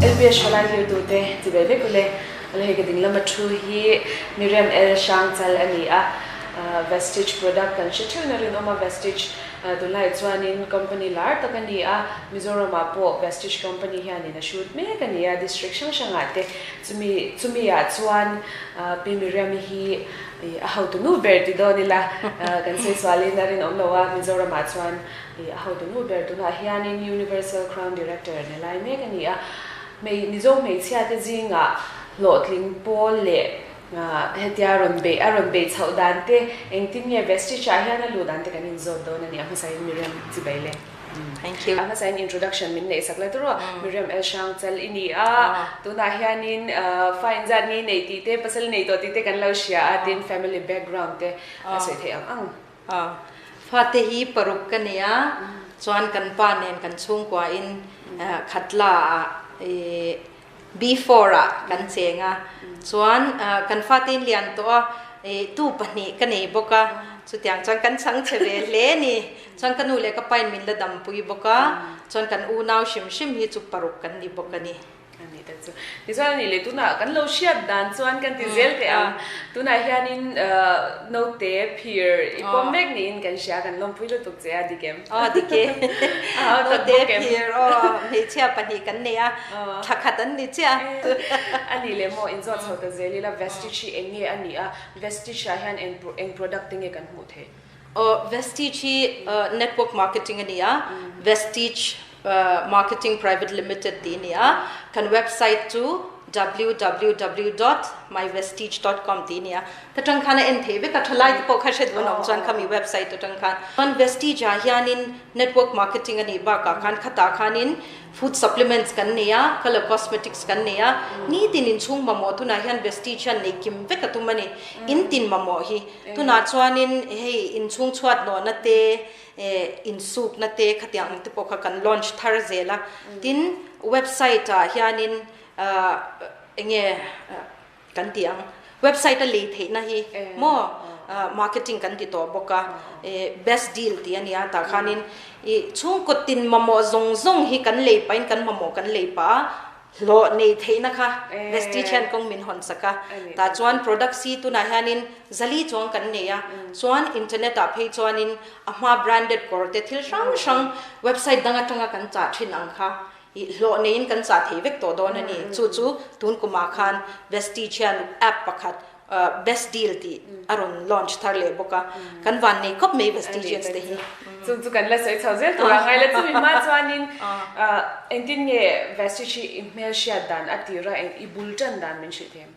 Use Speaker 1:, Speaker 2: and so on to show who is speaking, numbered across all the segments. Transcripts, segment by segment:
Speaker 1: LPS thalai hlirtute chibai vek ule. Awle hei ka ding lama thu hi Miriam L Hrangchal a ni a, Vestige product kan hre theuhin a rinawm a, Vestige tunlaiah chuanin company lar tak a ni a, Mizoramah pawh Vestige company hianin a hrut mek a ni a, district hrang hrangah te chumi chumi ah chuan Pi Miriam-i hi a hotu nu ber ti dawn ila kan sawi sualin a rinawm lo a, Mizoramah chuan a hotu nu ber tunah hianin Universal Crown Director ni lai mek a ni a. Hmei Mizo hmeichhiate zingah hlawhtling pawl leh hetia rawn beih a rawn beih chhoh dan te engtin nge Vestige ah hian a luh dan te kan inzawt dawn a ni. A hmasain Miriam chibai le.
Speaker 2: Thank you.
Speaker 1: A hmasain introduction min neih sak la tur aw. Miriam El Hrang chal i ni a, tunah hianin fa inzat nge i neih tih te, pasal i nei tawh tih te kan lo hria a, tin family background te a sawi theih ang ang.
Speaker 2: Fate hi paruk ka nei a, chuan kan pa nen kan chhungkuain Khatla ah B4 ah kan cheng a, chuan kan fate in lian tawh a, tu pahnih ka nei bawk a, chutiang chuan kan chhang chhe ve hle a ni. Chuan ka nu leh ka pain min la dampui bawk a, chuan kan unau hrim hrim hi chu paruk kan ni bawk a ni.
Speaker 1: A ni tak chu. Tichuan a nih leh tunah kan lo hriat dan chuan kan ti zel teh ang. Tunah hianin naute phir i pawm mek niin kan hria, kan lawmpui lutuk che a, dik em?
Speaker 2: Aw dik e. Naute phir aw hmeichhia pahnih kan nei a, thla khat an ni chiah.
Speaker 1: A nih leh maw inzawt chho ta zel ila Vestige hi eng nge a nih a, Vestige ah hian eng product te nge kan hmuh theih?
Speaker 2: Aw Vestige hi network marketing a ni a, Vestige Marketing Private Limited tih a ni a, kan website chu www dot myvestige dot com tih a ni a, ta tang khan a en theih vek a, thalai te pawh kha hre duh an awm chuan khami website atang khan. Chuan Vestige ah hianin network marketing a nih bakah khan khatah khanin food supplements kan nei a, colour cosmetics kan nei a, nitin inchhung mamawh tunah hian Vestige hian nei kim vek a tum a ni, in tin mamawh hi. Tunah chuanin hei inchhung chhuat nawhna te, insukna te khatiang ang te pawh kha kan launch thar zel a, tin website ah hianin eng nge kan tih ang website a lei theihna hi maw marketing kan ti tawh bawk a, best deal tih a nia tah khanin ih chhungkaw tin mamawh zawng zawng hi kan lei pahin kan mamawh kan lei pah a. Hlawh nei theihna kha Vestige hian kawng min hawn sak a, tah chuan products hi tunah hianin zali chuang kan nei a, chuan internet ah phei chuanin a hma branded kawr te thil hrang hrang website dang atanga kan chah thin ang kha ih hlawh neiin kan chah thei vek tawh dawn a ni. Chu chu tun kumah khan Vestige hian app pakhat Best deal tih a rawn launch thar leh bawk a, kan van nei khawp mai Vestigians te hi.
Speaker 1: Chung chu kan la sawi chho zel tur a ngai la, chumi hma chuanin engtin nge Vestige hi i hmelhriat dan a tir a, i bul tan dan min hrilh thei em?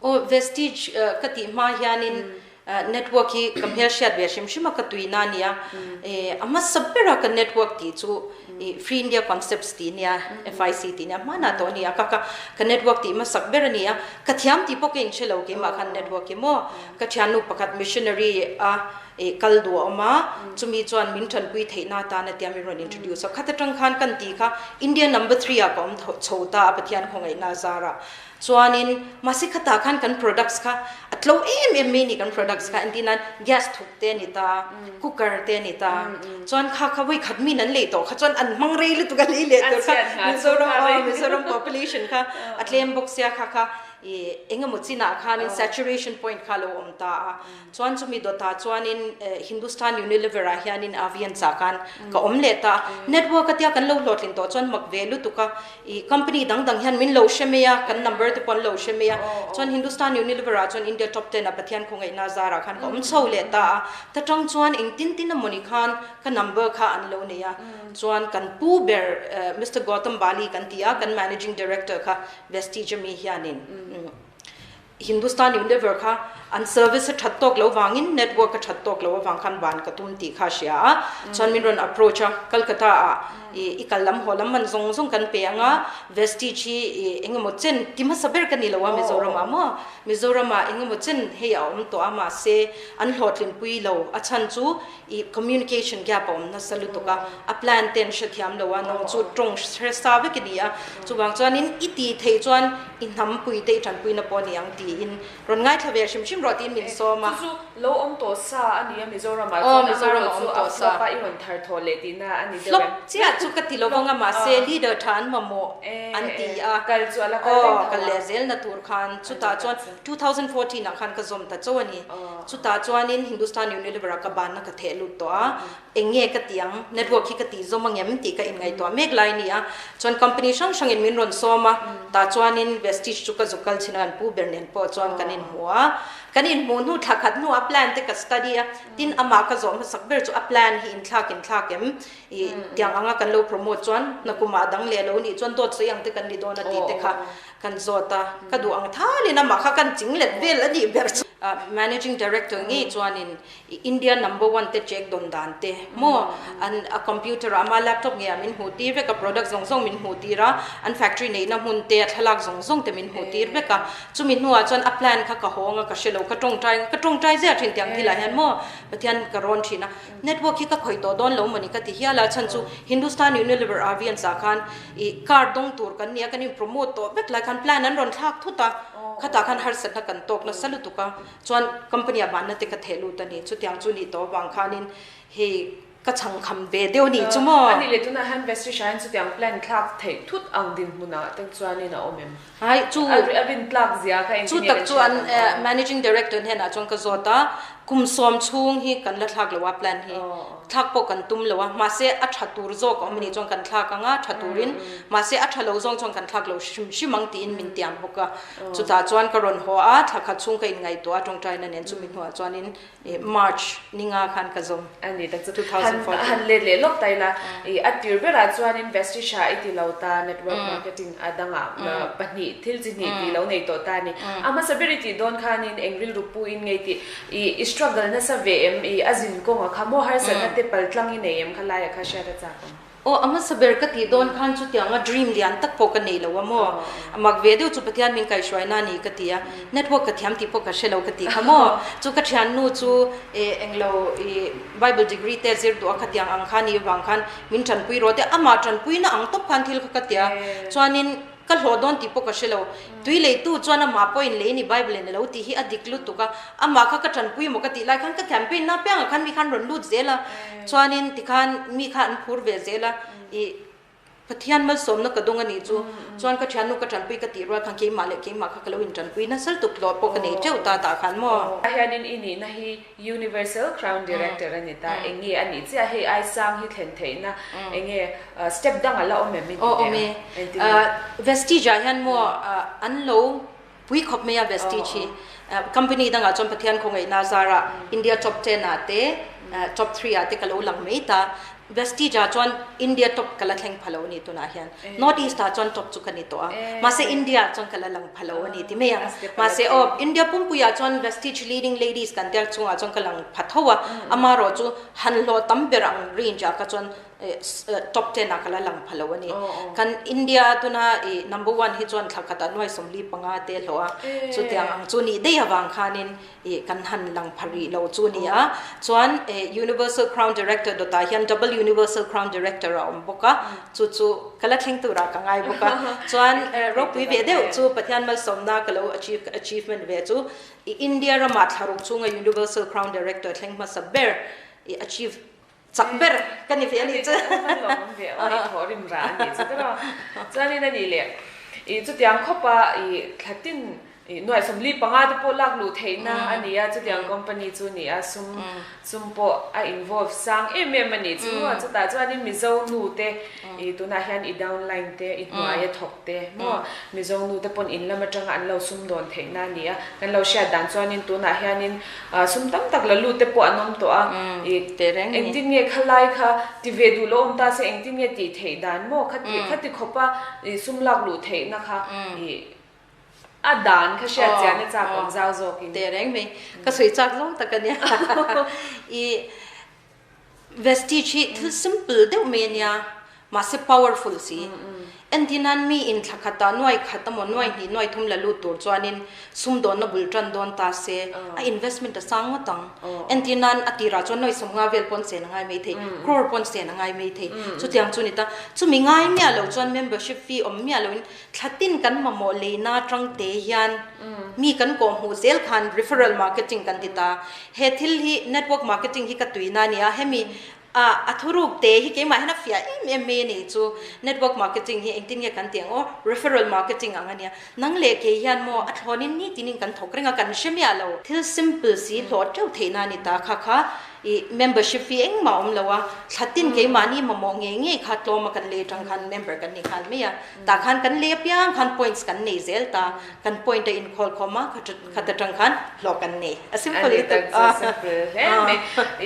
Speaker 2: Aw, Vestige ka tih hma hianin network hi ka hmelhriat ve hrim hrim a, ka tuina a nia. A hmasa bera ka network tih chu I Free India Concepts tih nia, FIC tih nia, hmanah tawh a ni a, ka ka ka network tih hmasak ber a ni a, ka thiam tih pawh ka inhre lo keimah khan network hi maw, ka thiannu pakhat missionary a ih kal duh a awm a, chumi chuan min tanpui theihna atan a tia min rawn introduce a, khat atang khan kan tih kha India number three ah ka awm chho ta a Pathian khawngaihna a zar a. Chuanin mahse khatah khan kan products kha a tlo em em mai ni kan products kha entir nan gas thuk te a ni ta, cooker te a ni ta, chuan kha kha vawi khat min an lei tawh kha chuan an hmang rei lutuk a lei leh tur kha Mizoram aw Mizoram population kha a tlem bawk sia kha kha ih eng emaw chinah khanin saturation point kha a lo awm ta a. Chuan chumi dawtah chuanin Hindustan Unilever ah hianin Avian chah khan ka awm leh ta a. Network atia kan lo hlawhtlin tawh chuan mak ve lutuk a, ih company dang dang hian min lo hre mai a, kan number te pawh an lo hre mai a. Chuan Hindustan Unilever ah chuan India top ten a Pathian khawngaihna zarah khan ka awm chho leh ta a. Ta tang chuan engtin tin emawni khan ka number kha an lo nei a. Chuan kan pu ber Mister Gautam Bali kan ti a, kan managing director kha Vestige ami hianin. Hindustan Unilever kha an service a that tawk lo vangin network a that tawk lo avang khan van ka tum tih kha a hria a, chuan min rawn approach a, Calcutta ah i i kal lam haw lam man zawng zawng kan pe ang a, Vestige hi i eng emaw chen ti hmasa ber ka ni lo a Mizoram ah maw, Mizoram ah eng emaw chen hei a awm tawh a mahse an hlawhtlinpui lo a chhan chu i communication gap a awm nasa lutuk a, a plan te an hrethiam lo a, nang chu tawng hre sa vek i ni a, chuvang chuanin i tih theih chuan i hnampui te i tanpuina pawh a ni ang ti. tiin rawn ngaithla ve hrim hrim rawh tiin min sawm a.
Speaker 1: Chu chu lo awm tawh sa a ni a Mizoram ah
Speaker 2: Aw
Speaker 1: chuan
Speaker 2: Mizoram
Speaker 1: amaherawh
Speaker 2: a awm
Speaker 1: chu a
Speaker 2: tawh sa.
Speaker 1: flop a i rawn thar thawh leh tihna a ni deuh
Speaker 2: Flop
Speaker 1: em?
Speaker 2: chiah chu ka ti lo vang a mahse leader tha an mamawh an ti a.
Speaker 1: Kal chu a la kal reng
Speaker 2: Aw
Speaker 1: tho
Speaker 2: kal
Speaker 1: a.
Speaker 2: leh zelna tur khan
Speaker 1: A
Speaker 2: chutah
Speaker 1: ni
Speaker 2: chuan
Speaker 1: tak chu.
Speaker 2: 2014 ah khan ka zawm ta chauh a ni. Chutah chuanin Hindustan Unilever ah ka banna ka theh lut tawh a. Eng nge ka tih ang? Network hi ka tih zawm angem tih ka inngaihtuah mek lai a ni a. Chuan company hrang hrangin min rawn sawm a, tah chuanin Vestige chu ka zuk kal chhin a, kan pu ber nen pawh chuan kan inhmu a. Kan inhmuh hnu thla khat hnuah plan te ka study a, tin amah ka zawh hmasak ber chu a plan hi inthlak inthlak em? Ih tiang anga kan lo promote chuan nakumah dang leh lo nih chuan dawt sawi ang te kan ni dawn a tih te kha kan zawt a, ka duh ang thalin amah kha kan ching let vel a nih ber chu. Managing Director ngei chuanin India number one te check dawn dan te maw an a computer ah ama laptop ngei ah min hmuh tir vek a product zawng zawng min hmuh tir a an factory neihna hmun te a thlalak zawng zawng te min hmuh tir vek a chumi hnuah chuan a plan kha ka hawng a ka hre lo ka tawngtai ka tawngtai ziah thin tiang thilah hian maw Pathian ka rawn thin a network hi ka khawih tawh dawn lo mawni ka ti hial a chhan chu Hindustan Unilever Avians ah khan ih car dawng tur kan nia kan in promote tawh vek lai khan plan an rawn thlak thut a khatah khan harsatna kan tawk nasa lutuk a. Chuan company ah mahna te ka theh lut a ni. Chutiang chu nih tawh avang khanin hei ka chhang kham ve deuh nih chu maw?
Speaker 1: A nih leh tunah hian Vestry Shine chutiang plan thlak theih thut ang dinhmunah te chuanin a awm em?
Speaker 2: Hai chu
Speaker 1: A rin tlak zia kha
Speaker 2: chu
Speaker 1: engtin nge
Speaker 2: tak
Speaker 1: kan
Speaker 2: chu
Speaker 1: hriat
Speaker 2: an
Speaker 1: ang aw?
Speaker 2: Managing Director hnenah chuan ka zawt a, kum sawm chhung hi kan la thlak lo a plan hi. Thlak pawh kan tum lo a, mahse a tha tur zawk a awm a nih chuan kan thlak ang a, tha turin mahse a tha lo zawng chuan kan thlak lo hrim hrim ang tiin min tiam bawk a. Chutah chuan ka rawn haw a, thla khat chhung ka inngaihtuah a, tawngtaina nen chumi hnuah chuanin March ninga khan ka zawm.
Speaker 1: A ni tak chu han han let leh lawk ta ila, i a tir berah chuanin Vestige ah i ti lo ta, network marketing a dangah pahnih thil chi hnih tih lo nei tawh ta a ni. A hmasa ber i tih dawn khanin eng rilru pu in ngei tih i i struggle nasa ve em, i a zin kawnga kha maw harsatna te paltlang i nei em kha laia kha hriat a chak ang.
Speaker 2: Aw, a hmasa ber ka tih dawn khan chutianga dream lian tak pawh ka nei lo a maw? A mak ve deuh chu Pathian min kaihhruaina a ni ka ti a, network ka thiam tih pawh ka hre lo ka tih kha maw? Chu ka thiannu chu eh englo ih Bible degree te zir duh a khatiang ang kha ni avang khan min tanpui rawh te, amah tanpuina ang tawp khan thil kha ka ti a, chuanin Ka hlawh dawn tih pawh ka hre lo. Tui leitu chuan amah pawhin lei ni Bible in a lo tih hi a dik lutuk a, amah kha ka tanpui maw ka tih lai khan ka campaign na piangah khan mi khan rawn lut zel a, chuanin tikhan mi kha an phur ve zel a, ih Pathian malsawmna ka dawng a nih chu, chuan ka thiannu ka tanpui ka tih rual khan keimah leh keimah kha ka lo intanpui nasa lutuk hlawh pawh ka nei teuh ta tah khan maw.
Speaker 1: Ah hianin i nihna hi Universal Crown Director a ni ta, eng nge a nih chiah hei ai sang hi thlen theihna eng nge step dang a la awm em i
Speaker 2: Aw awm e. Vestige ah hian maw an lo pui khawp mai a Vestige hi company dangah chuan Pathian khawngaihna zarah India top ten ah te top three ah te ka lo lang mai ta. Vestige ah chuan India top ka la thleng pha lo a ni tunah hian. North East ah chuan top chu ka ni tawh a, mahse India ah chuan ka la lang pha lo a ni ti mai ang. Mahse aw India pumpui ah chuan Vestige leading ladies kan tia chungah chuan ka lang pha tho a, amaherawh chu han hlawh tam ber ang range ah kha chuan top ten ah ka la lang pha lo a ni. Kan India tuna i number one hi chuan thla khatah nuai 45 te hlawh a, chutiang ang chu nih daih avang khanin i kan han lang pha rih lo chu ni a. Chuan Universal Crown Director dawtah hian Double Universal Crown Director a awm bawk a, chu chu ka la thleng turah ka ngai bawk a. Chuan ropui ve deuh chu Pathian malsawmna ka lo achieve achievement ve chu i India ramah thlaruk chhunga Universal Crown Director thleng hmasa ber i achieve chak ber ka ni ve a nih chu.
Speaker 1: An lawm awm ve aw, i thawh rim rah a nih chu tiraw. Chuanin a nih leh i chutiang khawpa i thlatin i nuaih 45 te pawh lak luh theihna a ni a, chutiang company chu ni a, sum sum pawh a involve sang em em a nih chu. Chutah chuanin Mizo nu te i tunah hian i downline te i hnuaia thawk te maw Mizo nu te pawn in lam atanga an lo sum dawn theihna a ni a, kan lo hriat dan chuanin tunah hianin Sum tam tak la lut te pawh an awm tawh a, i engtin nge khalai kha ti ve duh lo awm ta se engtin nge tih theih dan maw khati khati khawpa i sum lak luh theihna kha i a dan kha hriat chian a chak awm zau zawkin.
Speaker 2: Teh reng mai, ka sawi chak zawng tak a nia. I Vestige hi thil simple deuh mai a nia, mahse powerful si. Entirnan mi in thla khatah nuai khat emaw nuai hnih nuai thum la lut tur chuanin sumdawnna bul tan dawn ta se a investment a sang ngawt ang. Entirnan a tirah chuan nuai sawmnga vel pawn chen a ngai mai thei, crore pawn chen a ngai mai thei. Chutiang chu ni ta. Chumi ngai miah lo chuan membership fee awm miah loin thla tin kan mamawh leina atang te hian mi kan kawhhmuh zel khan referral marketing kan ti ta. He thil hi network marketing hi ka tuina a ni a, hemi A a thuruk te hi keimah hian a fiah em em mai a ni chu network marketing hi engtin nge kan tih ang aw referral marketing ang a nia nang leh kei hian maw a thlawnin nitin in kan thawk reng a kan hre miah lo thil simple si hlawh teuh theihna a ni ta kha kha i membership fee engmah a awm lo a thla tin keimahni mamawh ngei ngei kha tlawm a kan lei atang khan member kan ni nghal mai a tah khan kan lei apiang khan points kan nei zel ta kan point a inkhawl khawm a khat atang khan hlawh kan nei a simple lutuk
Speaker 1: a simple hle mai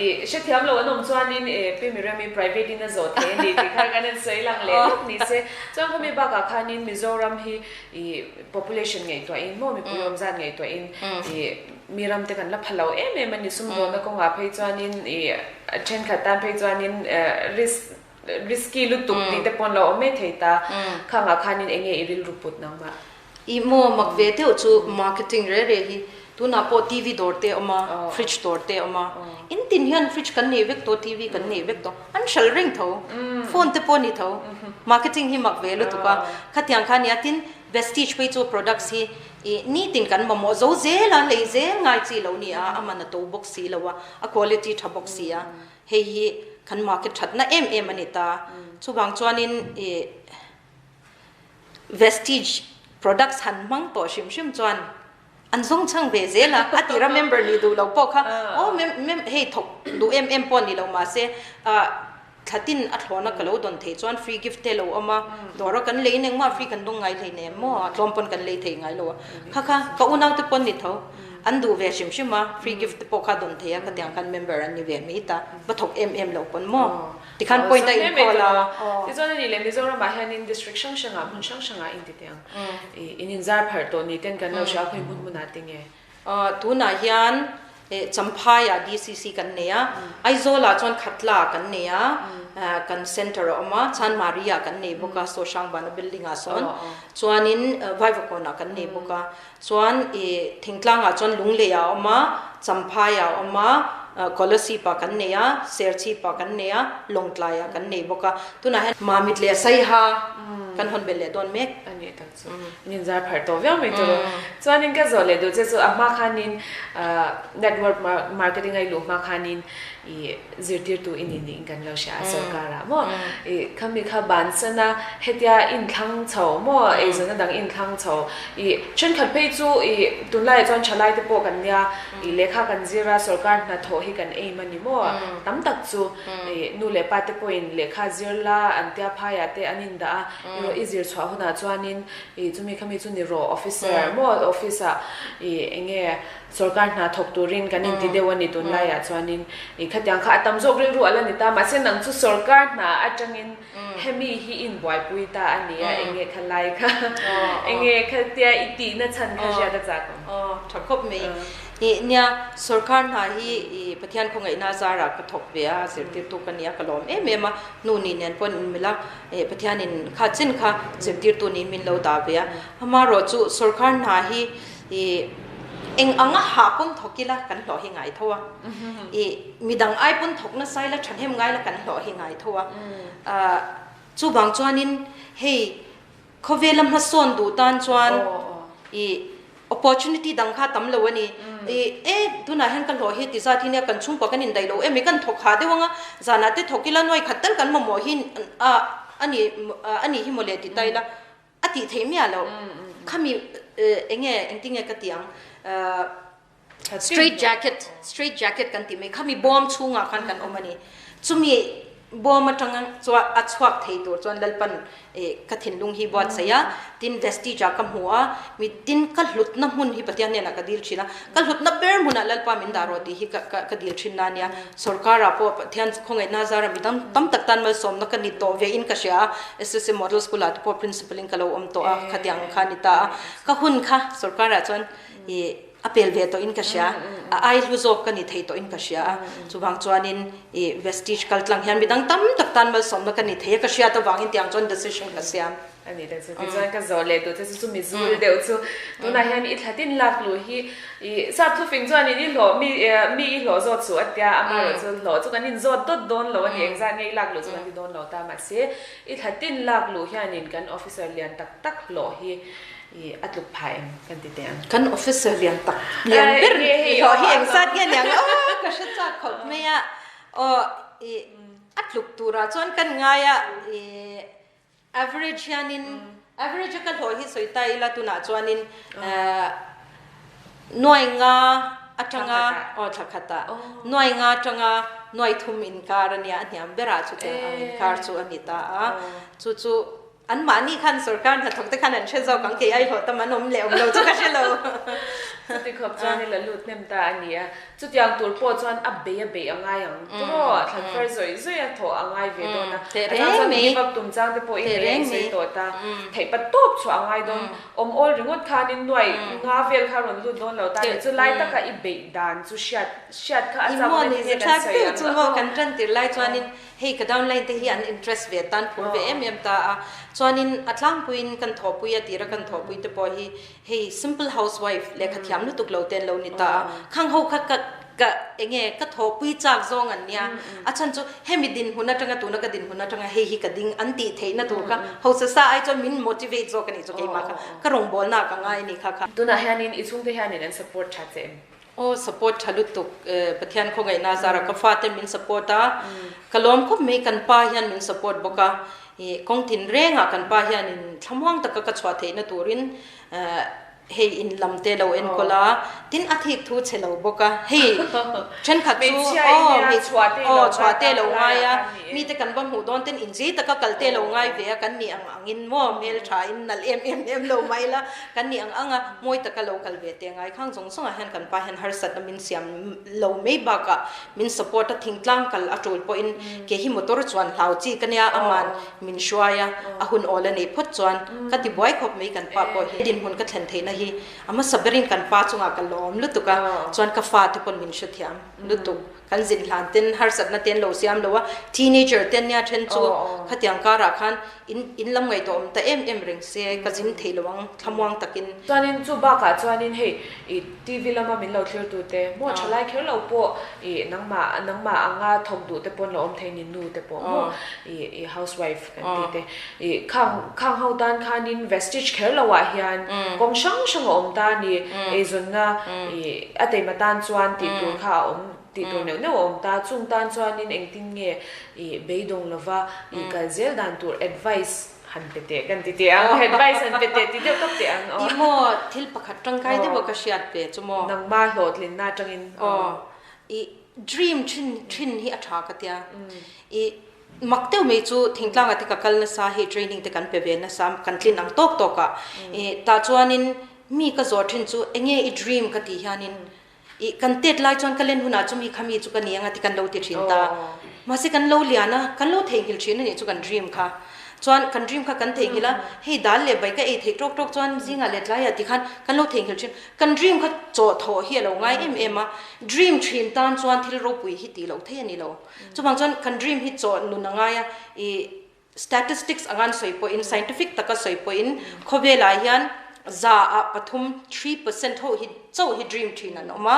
Speaker 1: i hrethiam lo an awm chuanin e Pi Miriam-i private in a zawh thei a ni tih kha kan in sawi lang leh lawk ni se chuan khami bakah khanin Mizoram hi i population ngaihtuah in maw mipui awm zat ngaihtuah in i mi ram te kan la pha lo em em a ni sumdawnna kawngah phei chuanin i thenkhat tan phei chuanin risk Risky lutuk tih te pawn lo awm mai thei ta. Khangah khanin enge i rilru put nangmah?
Speaker 2: I maw mak ve deuh chu marketing re re hi tunah pawh TV dawr te a awm a, fridge dawr te a awm a. In tin hian fridge kan nei vek tawh, TV kan nei vek tawh, an hral reng tho. Phone te pawh a ni tho. Marketing hi mak ve lutuk a. Khatiang kha nia tin Vestige phei chu products hi i nitin kan mamawh zo zel a, lei zel ngai chi lo ni a, a man a to bawk si lo a, a quality tha bawk si a. Hei hi kan market thatna em em a ni ta. Chuvang chuanin ih Vestige products han hmang tawh hrim hrim chuan an zawng chhang ve zel a, a tira member nih duh lo pawh kha aw mem hei thawk duh em em pawh ni lo mahse ah thla tin a thlawna ka lo dawn theih chuan free gift te lo awm a, dawra kan lei in engmah free kan dawng ngai hleinem maw tlawm pawn kan lei thei ngai lo a, kha kha ka unaute pawn ni tho. An duh ve hrim hrim a, free gift te pawh kha dawn thei a, khatiang khan member an ni ve mai ta, va thawk em em lo pawn maw? Tikhan point a inkhawlh a.
Speaker 1: Tichuan a nih leh Mizoramah hianin district hrang hrangah hmun hrang hrangah in ti teh ang. In inzar pharh tawh ni ten kan lo hria khawi hmun hmunah te nge?
Speaker 2: Tunah hian Champhaiah DCC kan nei a, Aizawlah chuan Khatla kan nei a, kan centre a awm a, Chanmari-ah kan nei bawk a, saw Hrangbana building-ah sawn chuanin Vaivakawnah kan nei bawk a. Chuan i thingtlangah chuan Lunglei ah a awm a, Champhai ah a awm a, Kolasib ah kan nei a, Serchhip ah kan nei a, Lawngtlai ah kan nei bawk a. Tunah hian Mamit leh Saiha kan hawn belh leh dawn mek.
Speaker 1: A nih tak chu. In inzar pharh tawh viau mai tur. Chuanin ka zawh leh duh che chu a hma khanin network marketing a i luh hma khanin i zirtirtu i ni niin kan lo hria a sorkarah maw i khami kha bansan a hetia inthlang chho maw eizawnna dang inthlang chho i thenkhat phei chu i tunlaiah chuan thalai te pawh kan nia i lehkha kan zir a sorkar hnathawh hi kan aim a ni maw tam tak chu i nu leh pa te pawhin lehkha zir la an tia phaiah te an indah a erawh i zir chhuah hunah chuanin i chumi khami chu ni rawh officer maw office ah i enge Sorkar hna thawk turin kan inti deuh a ni tunlaiah chuanin i khatiang kha a tam zawk rilru a la ni ta mahse nang chu sorkar hna atangin hemi hi inbuaipui ta a ni a enge kha lai kha enge khatia i tihna chhan kha hriat a chak awm.
Speaker 2: Aw tha khawp mai. I nia sorkar hna hi i Pathian khawngaihna zarah ka thawk ve a zirtirtu ka nia ka lawm em em a nu ni nen pawh an inmilh a Pathianin kha chin kha zirtirtu niin min lo dah ve a amaherawhchu sorkar hna hi I eng anga hah pawn thawk ila kan hlawh hi ngai tho a, i midang ai pawn thawk nasa ila thahnem ngai ila kan hlawh hi ngai tho a. Chuvang chuanin hei khawvela hmasawn duh tan chuan i opportunity dang kha tam lo a ni. I e tunah hian ka hlawh hi ti zat hi nia kan chhungkua kan indaih lo em i kan thawk hah deuh anga zanah te thawk ila nuai khat tal kan mamawh hi a ani a nih hi mawle ti ta ila. A tih theih miah loh. Khami eng nge engtin nge ka tih ang straight jacket straight jacket kan tih mai khami bawm chhungah khan kan awm a ni. Chumi bawm atang chuan a chhuak thei tur chuan Lalpan ka thinlung hi buatsaih a, tin vestige ah ka hmu a, mi tin ka hlutna hmun hi Pathian hnenah ka dil thin a, ka hlutna ber hmunah Lalpa min dah rawh tih hi ka ka dil thin na nia. Sorkarah pawh Pathian khawngaihna zara mi dang tam tak tan malsawmna ka ni tawh ve in ka hria a, SSA Model School ah te pawh Principal in ka lo awm tawh a, khatiang ang kha a ni ta a. Ka hun kha sorkarah chuan ih a pel ve tawh in ka hria, a ai hlu zawk ka ni thei tawh in ka hria a, chuvang chuanin ih Vestige kal tlang hian mi dang tam tak tan malsawmna ka ni thei a, ka hriat avangin tiang chuan decision ka siam.
Speaker 1: A nih tak chu tichuan ka zawh leh duh che chu chu mi zul deuh chu tunah hian i thlatin lak luh hi i sap thufing chuanin i hlawh mi mi i hlawh zawt suh a tia amaherawh chu hlawh chu kan inzawt dawt dawn lo a ni engzat nge i lak luh chu kan ti dawn lo ta mahse i thlatin lak luh hianin kan officer lian tak tak hlawh hi i a tluk phah em kan ti teh ang.
Speaker 2: Kan officer lian tak lian ber hlawh hi engzat nge niang aw ka hre chak khawp mai a aw i a tluk turah chuan kan ngai a i Average hianin average a ka hlawh hi sawi ta ila tunah chuanin nuai nga atanga aw thla khatah nuai nga atanga nuai thum inkar a nia a hniam berah chu tiang ang inkar chu a ni ta a chu chu anmahni khan sorkar hnathawk te khan an hre zawk ang kei ai hlawh tam an awm leh awm lo chu ka hre lo.
Speaker 1: Chuti khawp chuan i la lut hnem ta a nia. Chutiang tur pawh chuan a bei a beih a ngai ang. Turaw, thlan far zawih zawih a thawh a ngai ve dawn a. A chang chuan give up tum chang te pawh i nei a i sawi tawh ta. Theih pa tawp chhuah a ngai dawn. Awm awl ringawt khanin nuai nga vel kha rawn lut dawn lo ta ni. Chu lai taka i beih dan chu hriat hriat kha a chak awm em tinge kan sawi ang.
Speaker 2: Chu maw kan tan tir lai chuanin hei ka downline te hi an interest ve tan phur ve em em ta a. Chuanin a tlangpuiin kan thawhpui a tira kan thawhpui te pawh hi Hei simple housewife lehkha thiam lutuk lo te an lo ni ta a, khang ho kha ka ka enge ka thawhpui chak zawng an nia, a chhan chu hemi dinhmun atanga tuna ka dinhmun atanga hei hi ka ding an tih theihna tur kha hausa sa ai chuan min motivate zawk a nih chu keimah kha ka rawngbawlna ah ka ngai a nih kha kha.
Speaker 1: Tunah hianin i chhungte hianin an support tha che em?
Speaker 2: Aw support tha lutuk Pathian khawngaihna zara ka fate min support a, ka lawm khawp mai kan pa hian min support bawk a, Ih kawng tin rengah kan pa hianin thlamuang taka ka chhuah theihna turin hei in lam te lo enkawl a, tin a thik thu chhe lo bawk a, hei thenkhat chu aw chhuah te lo ngai a, mite kan va hmuh dawn ten inzei taka kal te lo ngai ve a, kan nih ang angin maw hmeltha in nalh em em em lo mai la, kan nih ang anga mawi taka lo kal ve te ngai khang zawng zawngah hian kan pa hian harsatna min siam lo mai bakah min support a, thingtlang kal a tul pawhin ke hi motor chuan hlau chi ka nia aman min hruai a, a hun awl a neih phawt chuan ka ti buai khawp mai kan pa pawh hi dinhmun ka thlen theihna hi a hmasa berin kan pa chungah ka lawm lutuk a, chuan ka fate pawn min hrethiam lutuk. Kan zin hlan ten harsatna te an lo siam lo a, teenager te nia then chu khatiang karah khan in in lam ngaihtuah awm ta em em reng se ka zin thei lo ang thlamuang takin.
Speaker 1: Chuanin chu bakah chuanin hei i TV lama min lo thlir tu te maw thalai kher lo pawh i nangmah nangmah anga thawk duh te pawn lo awm thei ni nu te pawh maw i i housewife kan tih te i khang khang ho tan khanin vestige kher lo ah hian kawng hrang hrang a awm ta a ni eizawnna i a teima tan chuan tih tur kha a awm tih tur neuh neuh a awm ta chung tan chuanin engtin nge i beidawng lova i kal zel dan tur advice han pe teh kan ti teh ang advice han pe teh ti deuh tawp teh ang
Speaker 2: aw. I maw thil pakhat tangkai deuh a ka hriat ve chu maw.
Speaker 1: Nangma hlawhtlinna atangin
Speaker 2: aw. I dream thin thin hi a tha ka tia i Mak deuh mai chu thingtlangah te ka kal nasa hei training te kan pe ve nasa kan tlin ang tawk tawk a ih tah chuanin mi ka zawh thin chu enge i dream ka tih hianin ih kan tet lai chuan ka len hunah chu mi kha mi chu ka ni anga ti kan lo ti thin ta mahse kan lo lian a kan lo theihnghilh thin a nih chu kan dream kha chuan kan dream kha kan theihnghilh a hei dal leh bai ka ei theih tawk tawk chuan zingah leh tlaiah tikhan kan lo theihnghilh thin kan dream kha chawh thawh hi a lo ngai em em a dream thin tan chuan thil ropui hi tih loh theih a ni lo. Chuvang chuan kan dream hi chaw nun a ngai a, ih statistics anga an sawi pawhin scientific taka sawi pawhin khawvelah hian za ah pathum 3% ho hi chauh hi dream thin an awm a,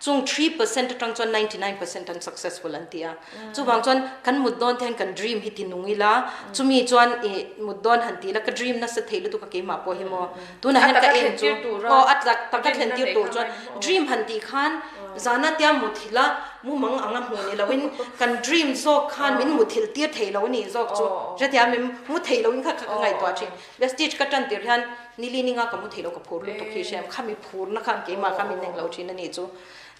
Speaker 2: chung 3% atang chuan 99% an successful an ti a. Chuvang chuan kan mut dawn te hian kan dream hi ti nung ila, chumi chuan ih mut dawn han ti ila ka dream nasa thei lutuk a keimah pawh hi maw tunah hian ka en chu aw a tak taka thlen tir tur chuan dream han tih khan Zana tia muthilh a mumang anga hmuh ni loin kan dream zawk khan min muthilh tir thei lo a nih zawk chu hretia min mu thei loin kha kha ka ngaihtuah thin. Vestige ka tan tir hian nili ninga ka mu thei lo ka phur lutuk hi hriam khami phurna khan keimah kha min eng lo thin a nih chu.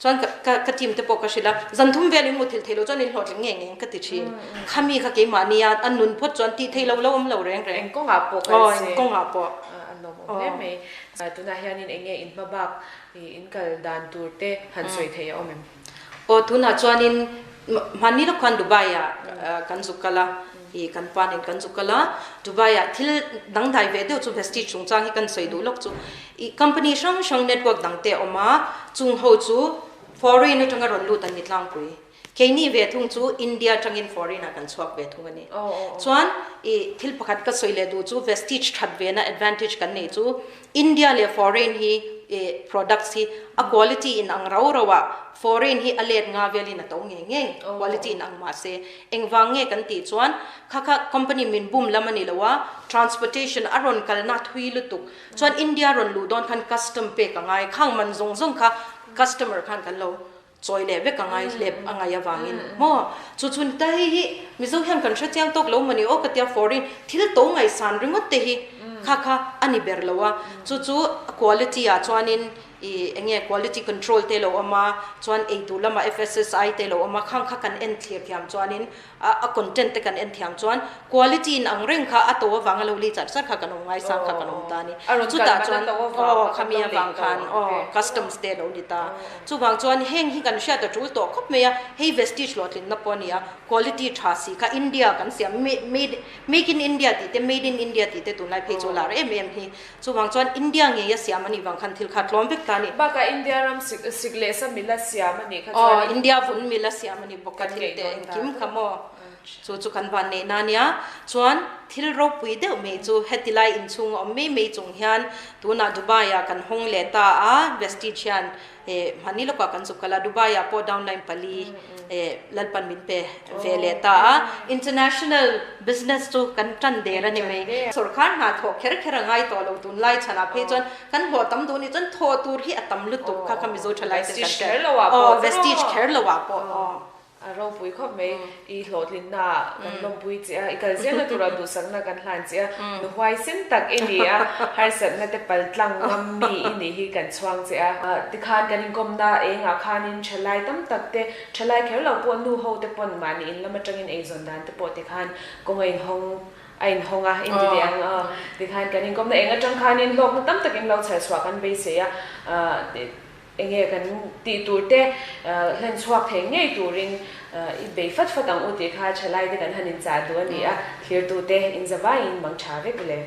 Speaker 2: Chuan ka ka ka team te pawh ka hrilh a zan thum velin muthilh thei lo chuan in hlawhtling ngei ngei ka ti thin. Khami kha keimah nia a nun phawt chuan tih thei lo lo awm lo reng reng.
Speaker 1: Eng kawngah pawh kal se.
Speaker 2: Aw eng kawngah pawh.
Speaker 1: A lawmawm hle mai. Tunah hianin eng nge in hma bak I in kal dan tur te han sawi thei a awm em?
Speaker 2: Aw tunah chuanin hmanni lawk khan Dubai ah kan zuk kal a, i kan pa nen kan zuk kal a, Dubai ah thil dangdai ve deuh chu Vestige chungchang hi kan sawi duh lawk chu i company hrang hrang network dang te a awm a, chung ho chu foreign atanga rawn lut an ni tlangpui. Keini ve thung chu India atangin foreign ah kan chhuak ve thung a ni. Chuan i thil pakhat ka sawi leh duh chu Vestige that vena advantage kan neih chu India leh foreign hi i products hi a quality in ang rau rau ah foreign hi a let nga velin a to ngei ngei quality in ang mahse engvang nge kan tih chuan kha kha company min bum lam a ni lo a transportation a rawn kalna thui lutuk chuan India rawn luh dawn khan custom pek a ngai khang man zawng zawng kha customer khan kan lo chawi leh vek a ngai hlep a ngaih avangin maw chu chun ta hei hi Mizo hian kan hre chiang tawk lo mawni aw ka tia foreign thil to ngaihsan ringawt te hi kha kha a ni ber lo a chu chu a quality ah chuanin ih eng nge quality control te lo awm a chuan eitur lamah FSSI te lo awm a khang kha kan en thlir thiam chuanin a content te kan en thiam chuan quality in ang reng kha a to avanga lo li char char kha kan awm ngaisang kha kan awm ta a ni. Chutah chuan aw khami avang khan aw customs te lo ni ta. Chuvang chuan heng hi kan hriat a tul tawh khawp mai a, hei vestige hlawhtlinna pawh a ni a, quality tha si kha India kan siam made make in India tih te made in India tih te tunlai phei chu a lar em em hi. Chuvang chuan India ngei a siam a nih vang khan thil kha tlawm vek ta a ni.
Speaker 1: Bakah India ram sik sik leh sa mila siam a nih kha chuan.
Speaker 2: Aw, India vun mila siam a ni bawk a thil te engkim kha maw. Chu chu kan van neih na nia. Chuan thil ropui deuh mai chu heti lai inchhung a awm mai mai chung hian tunah Dubai ah kan hawng leh ta a, Vestige hian Eh, hmani lawkah kan zuk kal a, Dubai ah pawh downline pali eh Lalpan min pe ve leh ta a, international business chu kan tan der a ni mai. Sorkar hna thawh kher kher a ngai tawh lo tunlai chhanah phei chuan kan hlawh tam duh nih chuan thawh tur hi a tam lutuk kha kha Mizo thalai ten kan hria. Aw, Vestige kher lo ah pawh aw.
Speaker 1: A ropui khawp mai, i hlawhtlinna kan lawmpui che a, i kal zelna tura duhsakna kan hlan che a, nu huaisen tak i ni a, harsatna te pal tlang ngam mi i nih hi kan chhuang che a. Tikhan kan inkawmna engah khanin thalai tam tak te, thalai kher lo pawh nu ho te pawn mahni in lam atangin eizawn dan te pawh tikhan kawng a inhawng a inhawng a, in ti teh ang a, tikhan kan inkawmna eng atang khanin hlawkna tam takin lo chher chhuah kan beisei a. Enge kan tih tur te hlen chhuak thei ngei turin i bei fat fat ang u tih kha thalai te kan han inchah duh a ni a, thlirtu te inzavaiin mang tha vek le.